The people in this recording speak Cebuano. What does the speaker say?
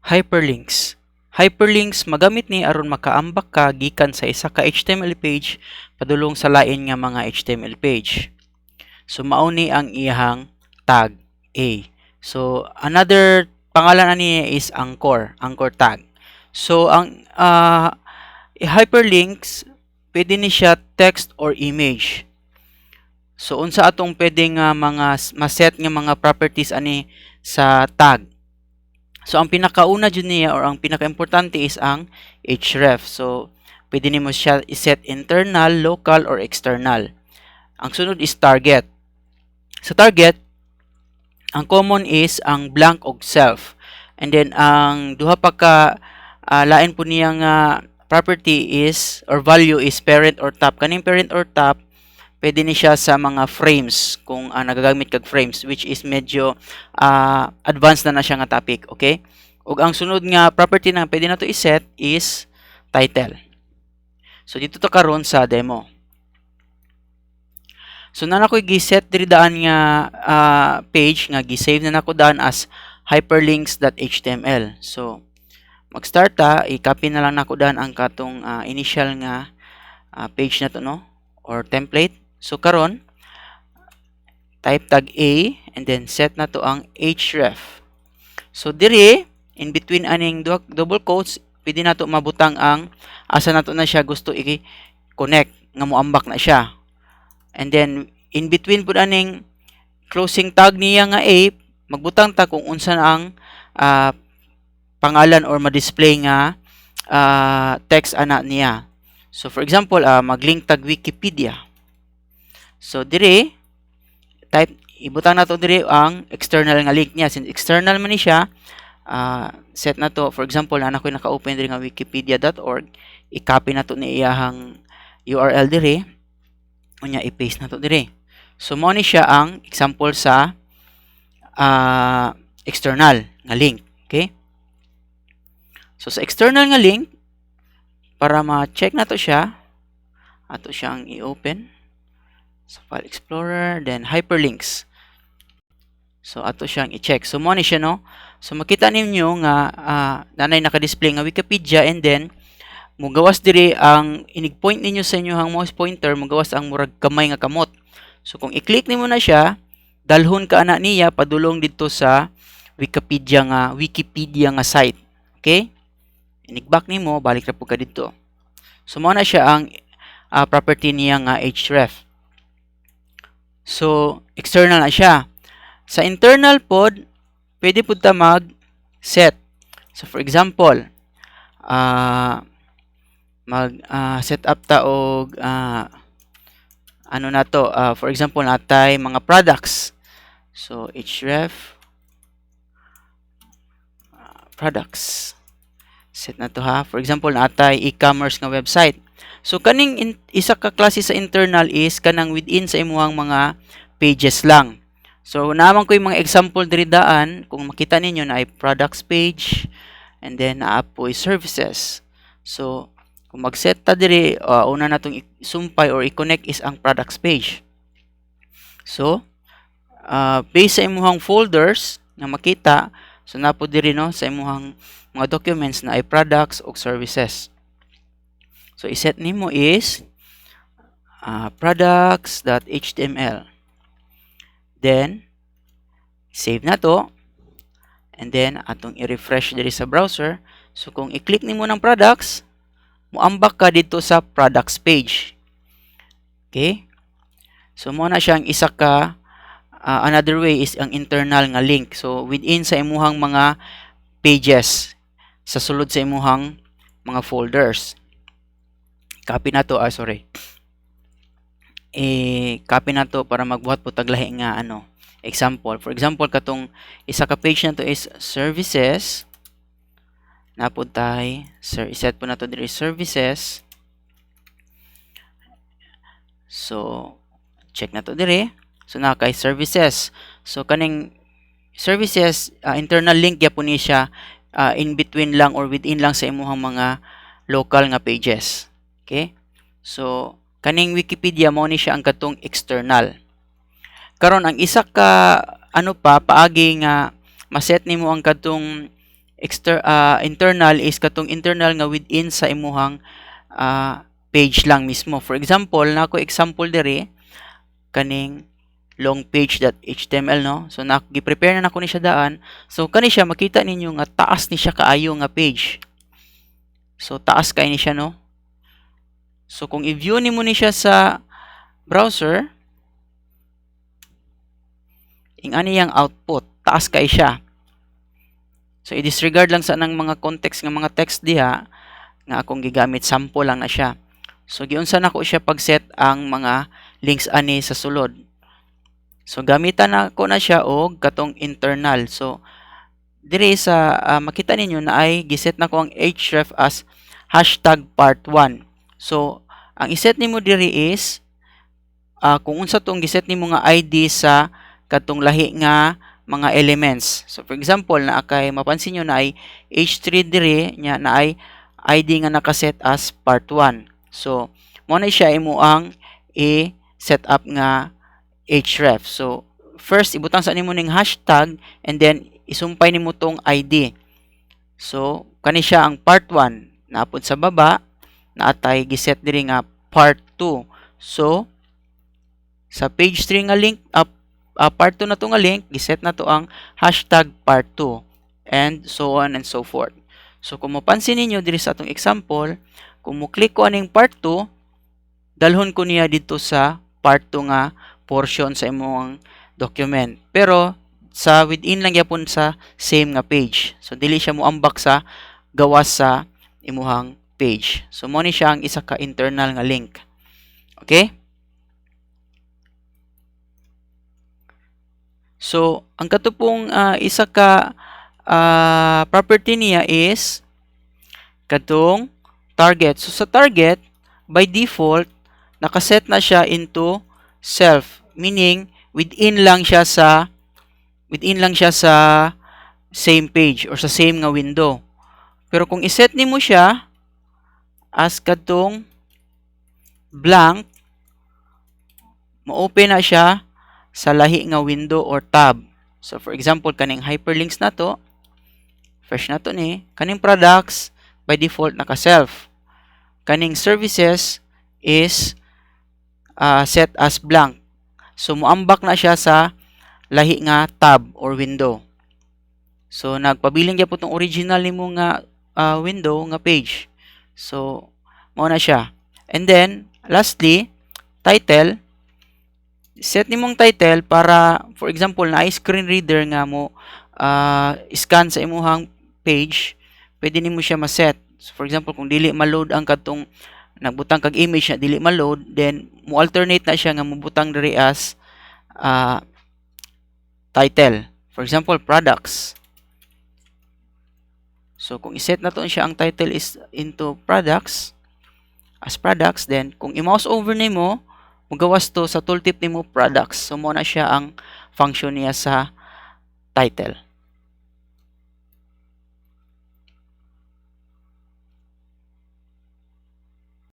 Hyperlinks. Hyperlinks magamit ni aron makaambak ka gikan sa isa ka HTML page padulong sa lain nga mga HTML page. So mao ni ang iyahang tag A. So another pangalan ani is anchor, anchor tag. So ang hyperlinks, pwede ni siya text or image. So unsa atong pwede nga mga ma-set nga mga properties ani sa tag? So ang pinakauna jud niya or ang pinakaimportante is ang href. So pwede nimo siya i-set internal, local or external. Ang sunod is target. Sa target, ang common is ang blank og self. And then ang duha pa ka lain po niya nga property is or value is parent or top. Kaning parent or top, pwede ni siya sa mga frames kung nagagamit kag frames, which is medyo advanced na na siya nga topic, okay? Ug ang sunod nga property na pwede nato i-set is title. So dito to karon sa demo. So naa na ko'y gi-set diri daan nga page nga gi-save na nako daan as hyperlinks.html. So mag-start ta, i-copy na lang nako daan ang katong initial nga page na to, no, or template. So karon, type tag A and then set na to ang href. So diri in between aning double quotes, pwede nato mabutang ang asa nato na siya gusto i-connect nga moambak na siya. And then in between pud aning closing tag niya nga A, magbutang ta kung unsa na ang pangalan or ma-display nga text ana niya. So for example, maglink tag Wikipedia. So dire type, ibutang nato diri ang external nga link niya. Since external man ni siya, set na to. For example, naa ko'y naka-open diri nga wikipedia.org, i-copy na to ni iyahang URL diri, unya i-paste na to diri. So mao ni siya ang example sa external nga link, okay? So sa external nga link, para ma-check na to siya, ato siyang i-open sa File Explorer, then hyperlinks. So ato siyang i-check. So mao ni siya, no. So makita ninyo nga nanay naka-display nga Wikipedia and then mugawas diri ang inig-point ninyo sa inyong mouse pointer, mugawas ang murag kamay nga kamot. So kung i-click nimo na siya, dalhon ka ana niya padulong didto sa Wikipedia nga site. Okay? Inig-back nimo, balik ra pud ka didto. So mao na siya ang property niya nga href. So external na siya. Sa internal pod, pwede pud ta mag set. So for example, mag set up ta og ano na to, for example, natay mga products. So href products. Set na to ha. For example, natay e-commerce nga website. So kaning isa ka klase sa internal is kanang within sa imuhang mga pages lang. So naman ko yung mga example diri daan, kung makita ninyo na ay products page and then naa po'y services. So kung mag-set ta diri, una natong isumpay or i-connect is ang products page. So based sa imuhang folders nga makita, so naa po diri, no, sa imuhang mga documents na ay products o services. So i-set nimo is products.html. Then save na to and then atong i-refresh diri sa browser. So kung i-click nimo ng products, muambak ka dito sa products page. Okay? So mo na siyang isa ka another way is ang internal nga link. So within sa imuhang mga pages sa sulod sa imuhang mga folders. Copy na to, ah, sorry. Eh, copy na to para magbuhat po tag lahi nga ano, example. For example, katong isa ka page na to is services. Naa pod tay, sir, iset po na to diri services. So, check na to diri. So, naa kay services. So, kaning services, internal link gyapon ni siya, in between lang or within lang sa imuhang mga local nga pages. Okay? So, kaning Wikipedia, mao ni siya ang katong external. Karon, ang isa ka ano pa paagi nga maset nimo ang katong Internal is katong internal nga within sa imuhang page lang mismo. For example, nako example diri kaning long page.html, no. So na gi-prepare na nako ni siya daan. So kani siya, makita ninyo nga taas ni siya kaayo nga page. So taas kay ni siya, no. So kung i-view nimo ni siya sa browser, ing ani yang output, taas kay siya. So i-disregard lang sa nang mga context nga mga text diha nga akong gigamit, sample lang na siya. So giunsa nako siya pag-set ang mga links ani sa sulod. So gamitan nako na siya og katong internal. So diri sa makita ninyo na ay giset nako ang href as #part1. So ang iset nimo diri is kung unsa tong giset nimo nga ID sa katong lahi nga mga elements. So for example, naa kay mapansin nyo na ay h3 diri nya na ay ID nga nakaset as part 1. So mo na siya imo ang i-set up nga href. So first, ibutang sa nimo ning hashtag and then isumpay nimo tong ID. So kani siya ang part 1. Naapod sa baba naatay giset diri nga part 2. So sa page 3 nga link up, part 2 na to nga link, giset na to ang #part2 and so on and so forth. So kung mapansin ninyo diri sa atong example, kung mo-click ko aning part 2, dalhon ko niya dito sa part 2 nga portion sa imong document. Pero sa within lang gyapon sa same nga page. So dili siya moambak sa gawas sa imuhang page. So mo ni siya ang isa ka internal nga link. Okay? So ang katupong isa ka property niya is katong target. So sa target, by default nakaset na siya into self, meaning within lang siya sa same page or sa same nga window. Pero kung iset nimo siya as kadtong blank, ma-open na siya sa lahi nga window or tab. So for example, kaning hyperlinks na to, fresh na to ni, kaning products by default naka self. Kaning services is set as blank. So moambak na siya sa lahi nga tab or window. So nagpabilin gyapon tong original nimo nga window nga page. So mao na siya. And then lastly, title. Set nimong title para, for example, na screen reader nga mo scan sa imuhang page, pwede nimo siya ma-set. So for example, kung dili ma-load ang kadtong nagbutang kag image na dili ma-load, then mo alternate na siya nga mobutang diri as title. For example, products. So kung iset na to siya ang title is into products as products, then kung i-mouse over nimo, mugawas to sa tooltip nimo products. So mo na siya ang function niya sa title.